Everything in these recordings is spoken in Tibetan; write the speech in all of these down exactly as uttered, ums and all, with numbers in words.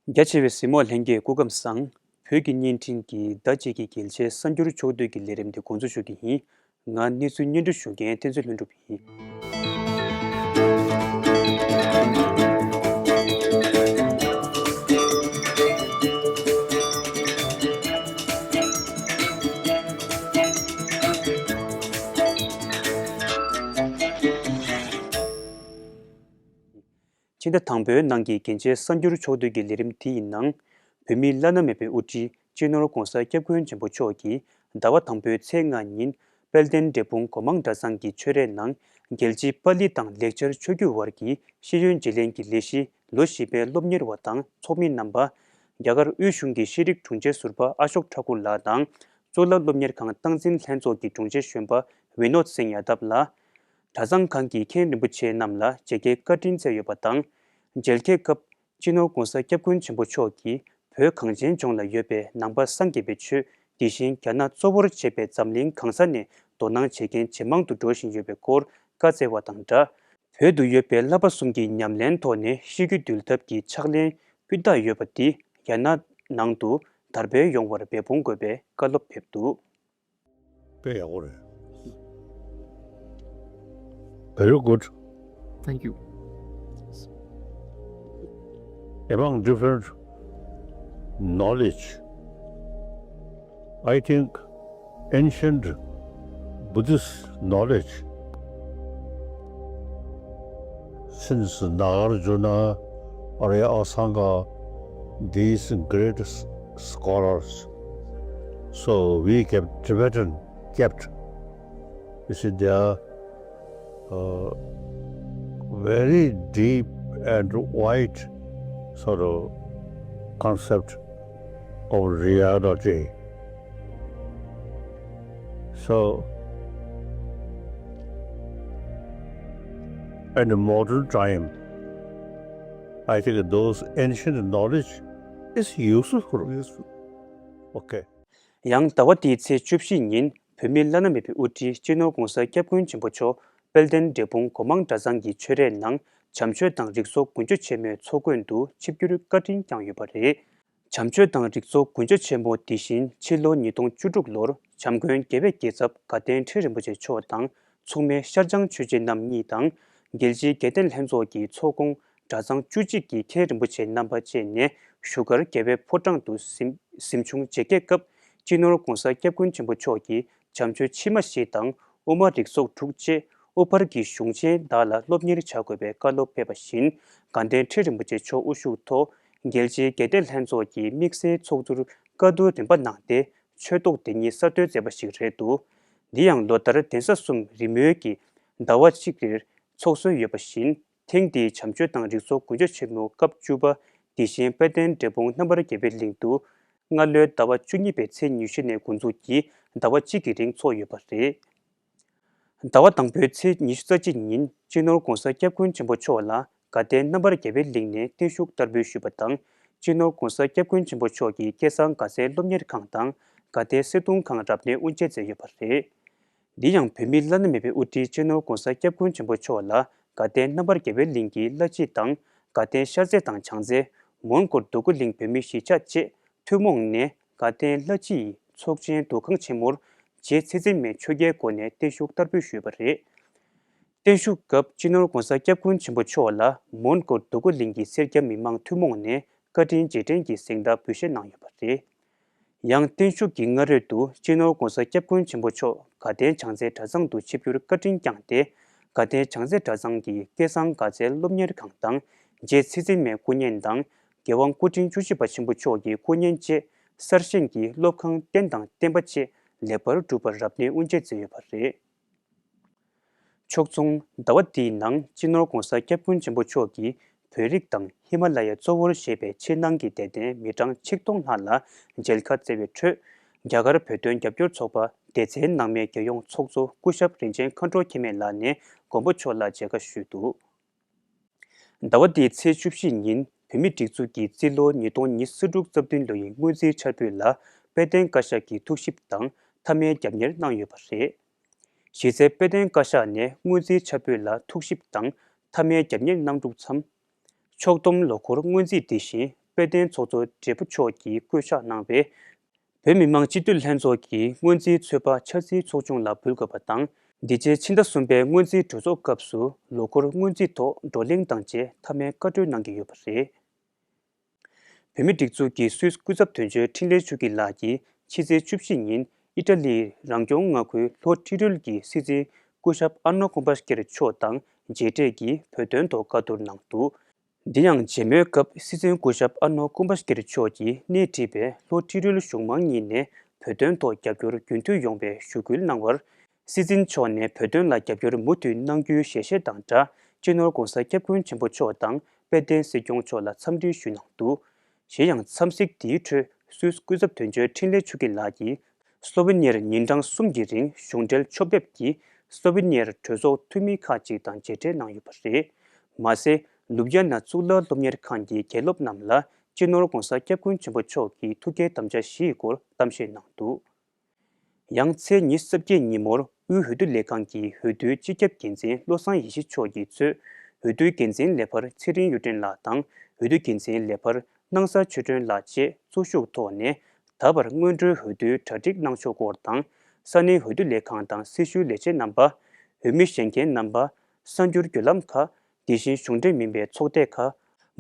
རྒྱ་ཆེ་བའི་གཟིགས་མོ་ལྷན་རྒྱས་སྐུ་ཁམས་བཟང་། བོད་ཀྱི་བརྙན་འཕྲིན་གྱི་ཟླ་གཅིག་གི་རྒྱལ་སྤྱིའི་གསར་འགྱུར་ཕྱོགས་བསྡུས་ཀྱི་ལས་རིམ་འདི་འགོ་འཛུགས་ཞུ་གི་ཡིན། ང་གནས་ཚུལ་སྙན་སྒྲོན་ཞུ་མཁན་བསྟན་འཛིན་ལྷུན་གྲུབ་ཡིན། ཕྱི་ཟླ་དང་པོའི་ནང་གི་རྒྱལ་སྤྱིའི་གསར་འགྱུར་ཕྱོགས་བསྡུས་ཀྱི་ལས་རིམ་དེའི་ནང་། བོད་མིའི་བླ་ན་མེད་པའི་དབུ་ཁྲིད་སྤྱི་ནོར་༧གོང་ས་༧སྐྱབས་མགོན་ཆེན་པོ་མཆོག་གིས་ཟླ་བ་དང་པོའི་ཚེས་ལྔ་ཉིན་དཔལ་ལྡན་འབྲས་སྤུངས་སྒོ་མང་གྲྭ་ཚང་གི་ཆོས་རའི་ནང་རྒྱལ་སྤྱིའི་པཱ་ལི་དང་ལེགས་སྦྱར་ཆོས་བརྒྱུད་བར་གྱི་ཤེས་ཡོན་བརྗེ་ལེན་གྱི་ལས་གཞི་ལོ་བཞི་པའི་སློབ་གཉེར་བ་དང་ཚོགས་མི་རྣམ་པ། རྒྱ་གར་དབུས་གཞུང་གི་ཤེས་རིག་དྲུང་ཆེ་ཟུར་པ་ཨ་ཤོག་ཁྲ་ཁུ་ལགས་དང་གཙུག་ལག་སློབ་གཉེར་ཁང་སྟངས་འཛིན་ལྷན་ཚོགས་ཀྱི་དྲུང་ཆེ་གཞོན་པ་བི་ནོད་སིང་ཡ་དབ་ལགས། གྲྭ་ཚང་ཁང་གི་མཁན་རིན་པོ་ཆེ་རྣམས་ལ་མཇལ་ཁའི་བཀའ་དྲིན་སྩལ་ཡོད་པ་དང་། མཇལ་ཁའི་སྐབས་སྤྱི་ནོར་༧གོང་ས་༧སྐྱབས་མགོན་ཆེན་པོ་མཆོག་གིས་བོད་གངས་ཅན་ལྗོངས་ལ་ཡོད་པའི་ནང་པ་སངས་རྒྱས་པའི་ཆོས་དེ་བཞིན་རྒྱ་ནག་གཙོ་བོར་བྱས་པའི་འཛམ་གླིང་གང་ས་ནས་དོ་སྣང་བྱེད་མཁན་ཇེ་མང་དུ་འགྲོ་བཞིན་ཡོད་པའི་སྐོར་བཀའ་སྩལ་བ་དང་སྦྲགས། བོད་དུ་ཡོད་པའི་བསླབ་པ་གསུམ་གྱི་ཉམས་ལེན་ཐོག་ནས་ཤེས་རྒྱུད་འདུལ་ཐབས་ཀྱི་ཕྱག་ལེན་སྤུས་དག་ཡོད་པ་དེ་རྒྱ་ནག་ནང་དུ་དར་སྤེལ་ཡོང་བར་འབད་འབུངས་དགོས་པའི་བཀའ་སློབ་ཕེབས་འདུག་དཔེ་ཡག་པོ་རེད། Very good. Thank you. Among different knowledge, I think ancient Buddhist knowledge, since Nagarjuna, Arya Asanga, these great s- scholars, so we kept Tibetan kept. You see, they are uh, very deep and wide sort of concept of reality. So, in modern time, I think those ancient knowledge is useful. Useful. Okay. ཡང་ཟླ་བ་འདིའི་ཚེས་བཅུ་བཞི་ཉིན་བོད་མིའི་བླ་ན་མེད་པའི་དབུ་ཁྲིད་སྤྱི་ནོར་༧གོང་ས་༧སྐྱབས་མགོན་ཆེན་པོ་མཆོག་དཔལ་ལྡན་འབྲས་སྤུངས་སྒོ་མང་གྲྭ་ཚང་གི་ཆོས་རའི་ནང་བྱམས་ཆོས་དང་རིགས་གསོ་དགུ་མཆོད་ཆེན་མོའི་ཚོགས་མགོན་དུ་ཆིབས་བསྒྱུར་བཀའ་དྲིན་བསྐྱངས་ཡོད་པ་རེད། བྱམས་ཆོས་དང་རིགས་གསོ་དགུ་མཆོད་ཆེན་མོ་དེ་བཞིན་ཕྱི་ལོ་ཉིས་སྟོང་བཅུ་དྲུག་ལོར་བྱམས་མགོན་རྒྱལ་བའི་རྒྱལ་ཚབ་དགའ་ལྡན་ཁྲི་རིན་པོ་ཆེ་མཆོག་དང་མཚུངས་མེད་ཤར་བྱང་ཆོས་རྗེ་རྣམ་གཉིས་དང་རྒྱལ་སྤྱིའི་དགེ་ལྡན་ལྷན་ཚོགས་ཀྱི་ཚོགས་ཁོངས་གྲྭ་ཚང་བཅུ་གཅིག་གི་མཁན་རིན་པོ་ཆེ་རྣམ་པ་བཅས་ནས་བཞུགས་སྒར་རྒྱལ་བའི་ཕོ་བྲང་དུ་གཟིམ་གཟིམ་ཆུང་མཇལ་ཁའི་སྐབས་སྤྱི་ནོར་༧གོང་ས་༧སྐྱབས་མགོན་ཆེན་པོ་མཆོག་གིས་བྱམས་ཆོས་ཕྱི་མ་བཞི་དང་དབུ་མ་རིགས་ཚོགས་དྲུག་བཅས་དབུ་ཕར་གྱི་གཞུང་ཆེན་དག་ལ་སློབ་གཉེར་བྱ་དགོས་པའི་བཀའ་སློབ་ཕེབས་པ་བཞིན་དགའ་ལྡན་ཁྲི་རིན་པོ་ཆེ་མཆོག་དབུ་བཞུགས་ཐོག་རྒྱལ་སྤྱིའི་དགེ་ལྡན་ལྷན་ཚོགས་ཀྱི་དམིགས་བསལ་ཚོགས་འདུར་བཀའ་བསྡུར་རིམ་པ་གནང་སྟེ་ཆོས་ཐོག་དེ་ཉིད་གསར་གཏོད་མཛད་པ་ཞིག་རེད་འདུག་འདི་ཡང་ལོ་ལྟར་གདན་ས་གསུམ་རེས་མོས་ཀྱིས་ཟླ་བ་གཅིག་རེར་ཚོགས་སྲོལ་ཡོད་པ་བཞིན། ཐེངས་འདིའི་བྱམས་ཆོས་དང་རིགས་གསོ་དགུ་མཆོད་ཆེན་མོ་སྐབས་བཅུ་པ་དེ་བཞིན་དཔལ་ལྡན་འབྲས་སྤུངས་རྣམ་པར་རྒྱལ་བའི་གླིང་དུ་སྔ་ལོའི་ཟླ་བ་བཅུ་གཉིས་པའི་ཚེས་ཉི་ཤུ་ནས་འགོ་འཛུགས་ཀྱིས་ཟླ་བ་གཅིག་གི་རིང་འཚོགས་ཡོད་པ་རེད། ཟླ་བ་དང་པོའི་ཚེས་ཉི་ཤུ་རྩ་གཅིག་ཉིན་སྤྱི་ནོར་༧གོང་ས་༧སྐྱབས་མགོན་ཆེན་པོ་མཆོག་ལ་དགའ་ལྡན་རྣམ་པར་རྒྱལ་བའི་གླིང་ནས་བརྟན་བཞུགས་བསྟར་འབུལ་ཞུས་པ་དང་སྤྱི་ནོར་༧གོང་ས་༧སྐྱབས་མགོན་ཆེན་པོ་མཆོག་གིས་སྐལ་བཟང་དགའ་ཚལ་སློབ་གཉེར་ཁང་དང་དགའ་ལྡན་གསེར་གདུང་ཁང་རབ་གནས་དབུ་འབྱེད་མཛད་ཡོད་པ་རེད། འདི་ཡང་བོད་མིའི་བླ་ན་མེད་པའི་དབུ་ཁྲིད་སྤྱི་ནོར་༧གོང་ས་༧སྐྱབས་མགོན་ཆེན་པོ་མཆོག་ལ་དགའ་ལྡན་རྣམ་པར་རྒྱལ་བའི་གླིང་གི་བླ་སྤྱི་དང་དགའ་ལྡན་ཤར་རྩེ་དང་བྱང་རྩེ། མོན་གྷོ་འདོད་རྒུ་གླིང་བོད་མིའི་གཞིས་ཆགས་བཅས་ཐུན་མོང་ནས་དགའ་ལྡན་བླ་སྤྱི་ཡི་ཚོགས་ཆེན་འདུ་ཁང་ཆེན་མོར་རྗེ་ཚེ་བརྟན་མའི་ཆོས་རྒྱལ་སྒོ་ནས་བརྟན་བཞུགས་བསྟར་འབུལ་ཞུས་པ་རེད། བརྟན་བཞུགས་སྐབས་སྤྱི་ནོར་༧གོང་ས་༧སྐྱབས་མགོན་ཆེན་པོ་མཆོག་ལ་མོན་གྷོ་འདོད་རྒུ་གླིང་གི་སེར་སྐྱ་མི་མང་ཐུན་མོང་ནས་བཀའ་དྲིན་རྗེས་དྲན་གྱི་གཟེངས་རྟགས་འབུལ་བཞེས་གནང་ཡོད་པ་རེད། ཡང་བརྟན་བཞུགས་ཀྱི་སྔ་རོལ་དུ་སྤྱི་ནོར་༧གོང་ས་༧སྐྱབས་མགོན་ཆེན་པོ་མཆོག་དགའ་ལྡན་བྱང་རྩེ་གྲྭ་ཚང་དུ་ཆིབས་བསྒྱུར་བཀའ་དྲིན་བསྐྱངས་ཏེ། དགའ་ལྡན་བྱང་རྩེ་གྲྭ་ཚང་གི་སྐལ་བཟང་དགའ་ཚལ་སློབ་གཉེར་ཁང་དང་། རྗེ་ཚེ་བརྟན་མའི་སྐུ་བརྙན་དང་། རྒྱལ་དབང་སྐུ་ཕྲེང་བཅུ་བཞི་པ་ཆེན་པོ་མཆོག་གི་སྐུ་བརྙན་བཅས་གསར་བཞེངས་ཀྱིས་སློབ་ཁང་རྟེན་དང་བརྟེན་པ་བཅས་ལེགས་པར་གྲུབ་པར་རབ་གནས་དབུ་འབྱེད་མཛད་ཡོད་པ་རེད། ཕྱོགས་མཚུངས་ཟླ་བ་འདིའི་ནང་སྤྱི་ནོར་༧གོང་ས་༧སྐྱབས་མགོན་ཆེན་པོ་མཆོག་གིས་བོད་རིགས་དང་ཧི་མ་ལ་ཡ་གཙོ་བོར་བྱས་པའི་ཕྱི་ནང་གི་དད་ལྡན་མི་གྲངས་ཆིག་སྟོང་ལྷག་ལ་མཇལ་ཁ་བསྩལ་བའི་ཁྲོད། རྒྱ་གར་བོད་དོན་རྒྱབ་སྐྱོར་ཚོགས་པ་སྡེ་ཚན་ནང་མའི་རྒྱལ་ཡོངས་ཚོགས་གཙོ་སྐུ་ཞབས་རིན་ཆེན་མཁའ་འགྲོ་མཁྱེན་མེད་ལགས་ནས་མགོན་པོ་མཆོག་ལ་མཇལ་ཁ་ཞུས་འདུག་ཟླ་བ་འདིའི་ཚེས་བཅུ་བཞི་ཉིན་བོད་མིའི་སྒྲིག་འཛུགས་ཀྱི་རྩིས་ལོ་ཉིས་སྟོང་ཉི་ཤུ་རྩ་དྲུག་རྩ་བདུན་ལོ་ཡི་སྔོན་རྩིས་འཆར་འབུལ་ལ་དཔལ་ལྡན་བཀའ་ཤག་གིས་ཐུགས་ཞིབ་དང་མཐའ་མའི་རྒྱབ་གཉེར་གནང་ཡོད་པ་རེད། གཞི་རྩའི་དཔལ་ལྡན་བཀའ་ཤག་ནས་སྔོན་རྩིས་འཆར་འབུལ་ལ་ཐུགས་ཞིབ་དང་མཐའ་མའི་རྒྱབ་གཉེར་གནང་གྲུབ་མཚམས། ཕྱོགས་བསྡོམས་ལོ་འཁོར་སྔོན་རྩིས་དེ་བཞིན་ དཔལ་ལྡན་ཚོགས་གཙོ་སྦྲེལ་པོ་མཆོག་གིས་བསྐོ་གཞག་གནང་བའི་བོད་མི་མང་སྤྱི་འཐུས་ལྷན་ཚོགས་ཀྱི་སྔོན་རྩིས་ཚོད་དཔག་འཆར་རྩིས་ཚོགས་ཆུང་ལ་འབུལ་དགོས་པ་དང་། འདི་རྗེས་ཕྱི་ཟླ་གསུམ་པའི་སྔོན་རྩིས་གྲོས་ཚོགས་སྐབས་སུ་ལོ་འཁོར་སྔོན་རྩིས་ཐོག་བགྲོ་གླེང་དང་བཅས་མཐའ་མའི་བཀའ་གྲོས་གནང་གི་ཡོད་པ་རེད། བོད་མིའི་སྒྲིག་འཛུགས་ཀྱི་སུད་སི་སྐུ་ཚབ་དོན་གཅོད་འཕྲིན་ལས་ཆོས་སྐྱིད་ལགས་ཀྱིས་ཕྱི་ཚེས་བཅུ་བཞི་ཉིན་ཨི་ཊ་ལིའི་རང་སྐྱོང་མངའ་ཁུལ་ལྷོ་ཏི་རོལ་གྱི་སྲིད་འཛིན་སྐུ་ཞབས་ཨ་ནོ་ཀུམ་བྷ་ཤྐིར་མཆོག་དང་མཇལ་འཕྲད་ཀྱིས་བོད་དོན་ཐོག་བཀའ་བསྡུར་གནང་འདུག། འདི་ཡང་མཇལ་མོལ་སྐབས་སྲིད་འཛིན་སྐུ་ཞབས་ཨ་ནོ་ཀུམ་བྷ་ཤྐིར་མཆོག་གིས་སྣེ་ཁྲིད་པའི་ལྷོ་ཏི་རོལ་གཞུང་མང་གཉིས་ནས་བོད་དོན་ཐོག་རྒྱབ་སྐྱོར་རྒྱུན་མཐུད་ཡོང་བའི་ཞུ་སྐུལ་གནང་བར། སྲིད་འཛིན་མཆོག་ནས་བོད་དོན་ལ་རྒྱབ་སྐྱོར་མུ་མཐུད་གནང་རྒྱུའི་ཞལ་བཞེས་དང་སྦྲགས། སྤྱི་ནོར་༧གོང་ས་༧སྐྱབས་མགོན་ཆེན་པོ་མཆོག་དང་དཔལ་ལྡན་སྲིད་སྐྱོང་མཆོག་ལ་འཚམས་འདྲི་ཞུས་གནང་འདུག། གཞན་ཡང་འཚམས་གཟིགས་དེའི་ཁྲོད་སུད་སི་སྐུ་ཚབ་དོན་གཅོད་འཕྲིན་ལས་ཆོས་སྐྱིད་ལགས་ཀྱིས། སློ་བེ་ནི་ཡར་ཉིན་གྲངས་གསུམ་གྱི་རིང་གཞུང་འབྲེལ་ཕྱོགས་ཕེབས་ཀྱིས་སློ་བེ་ནི་ཡར་གྲོས་ཚོགས་འཐུས་མི་ཁག་ཅིག་དང་མཇལ་འཕྲད་གནང་ཡོད་པ་རེད། མ་ཟད། ལུབ་ཡ་ན་གཙུག་ལག་སློབ་གཉེར་ཁང་གི་དགེ་སློབ་རྣམས་ལ་སྤྱི་ནོར་༧གོང་ས་༧སྐྱབས་མགོན་ཆེན་པོ་མཆོག་གི་ཐུགས་བསྐྱེད་དམ་བཅའ་བཞིའི་སྐོར་གཏམ་བཤད་གནང་འདུག། ཡང་ཚེས་ཉི་ཤུ་རྩ་བརྒྱད་ཉིན་མོར་དབུས་འོས་བསྡུ་ལས་ཁང་གི་འོས་བསྡུའི་སྤྱི་ཁྱབ་འགན་འཛིན་བློ་བཟང་ཡེ་ཤེས་མཆོག་གིས་གཙོས་འོས་བསྡུའི་འགན་འཛིན་ལས་འཕར་ཚེ་རིང་གཡུ་སྒྲོན་ལགས་དང་འོས་བསྡུ་འགན་འཛིན་ལས་འཕར་སྣང་ས་ཆོས་སྒྲོན་ལགས་བཅས་གཙོ་བཞུགས་ཐོག་ནས་ད་བར་སྔོན་འགྲོའི་འོས་བསྡུའི་གྲ་སྒྲིག་གནང་ཕྱོགས་སྐོར་དང་། ས་གནས་འོས་བསྡུ་ལས་ཁང་དང་སྲི་ཞུའི་ལས་བྱེད་རྣམ་པ། འོས་མི་གཞན་མཁན་རྣམ་པ། གསར་འགྱུར་བརྒྱུད་ལམ་ཁག་དེ་བཞིན་གཞུང་འབྲེལ་མིན་པའི་ཚོགས་སྡེ་ཁག་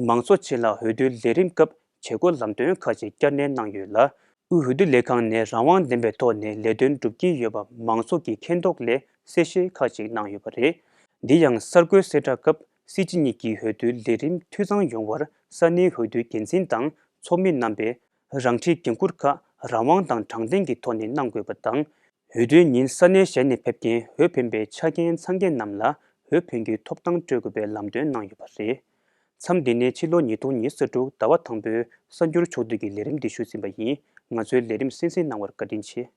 མང་ཚོགས་ཆེད་ལ་འོས་བསྡུའི་ལས་རིམ་སྐབས་བྱེད་སྒོ་ལམ་སྟོན་ཁག་ཅིག་བསྐྱར་ནན་གནང་ཡོད་ལ། དབུས་འོས་བསྡུ་ལས་ཁང་ནས་རང་དབང་ལྡན་པའི་ཐོག་ནས་ལས་དོན་སྒྲུབ་ཀྱི་ཡོད་པ་མང་ཚོགས་ཀྱིས་མཁྱེན་རྟོགས་སླད་གསལ་བཤད་ཁག་ཅིག་གནང་ཡོད་པ་རེད། འདི་ཡང་གསར་འགོད་གསལ་བསྒྲགས་སྐབས་སྲིད་སྤྱི་གཉིས་ཀྱི་འོས་བསྡུའི་ལས་རིམ་འཐུས་ཚང་ཡོང་བར་ས་གནས་འོས་བསྡུའི་འགན་འཛིན་དང་ཚོགས་མི་རྣམ་པས་རང་འཁྲིའི་འགན་འཁུར་ཁག་རང་དབང་དང་དྲང་བདེན་གྱི་ཐོག་ནས་གནང་དགོས་པ་དང་། འོས་བསྡུའི་ཉིན་ས་གནས་གཞན་ནས་ཕེབས་མཁན་འོས་འཕེན་པའི་ཆ་རྐྱེན་ཚང་མཁན་རྣམས་ལ་འོས་འཕེན་རྒྱུའི་ཐོབ་ཐང་སྤྲོད་དགོས་པའི་ལམ་སྟོན་གནང་ཡོད་པ་རེད། མཚམས་འདི་ནས་ཕྱི་ལོ་ཉིས་སྟོང་ཉི་ཤུ་རྩ་དྲུག་ཟླ་བ་དང་པོའི་གསར་འགྱུར་ཕྱོགས་བསྡུས་ཀྱི་ལས་རིམ་འདི་ཞུས་ཟིན་པ་ཡིན། ང་ཚོའི་ལས་རིམ་གསན་གཟིགས་གནང་བར་བཀའ་དྲིན་ཆེ།